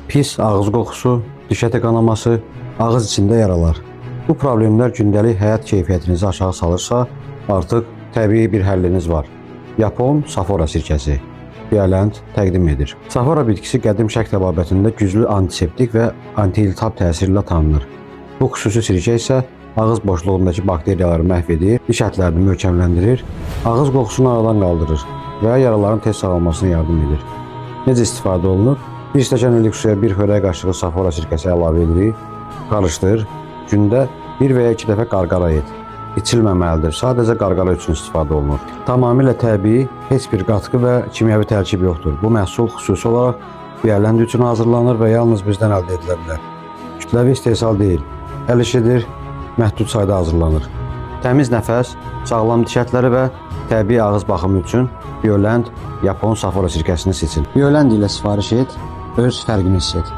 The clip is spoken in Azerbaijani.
Pis ağız qoxusu, diş əti qanaması, ağız içində yaralar. Bu problemlər gündəlik həyat keyfiyyətinizi aşağı salırsa, artıq təbii bir həlliniz var. Yapon safora sirkəsi. Bioland təqdim edir. Safora bitkisi qədim şərq təbabətində güclü antiseptik və anti-iltihab təsiri ilə tanınır. Bu xüsusi sirkə isə ağız boşluğundakı bakteriyaları məhv edir, diş ətlərini möhkəmləndirir, ağız qoxusunu aradan qaldırır və yaraların tez sağalmasına yardım edir. Necə istifadə olunur? Bir stəkan ilik suya bir xörək qaşığı safora sirkəsi əlavə edirik, qarışdır. Gündə bir və ya iki dəfə qarqara et. İçilməməlidir. Sadəcə qarqara üçün istifadə olunur. Tamamilə təbii, heç bir qatqı və kimyəvi tərkib yoxdur. Bu məhsul xüsusi olaraq Biyələnd üçün hazırlanır və yalnız bizdən əldə edilə bilər. Kütləvi istehsal deyil, əl işidir, məhdud sayda hazırlanır. Təmiz nəfəs, sağlam diş ətləri və təbii ağız baxımı üçün Bioland Yapon safora sirkəsini seçin. Bioland ilə sifariş et, öz fərqini hiss et.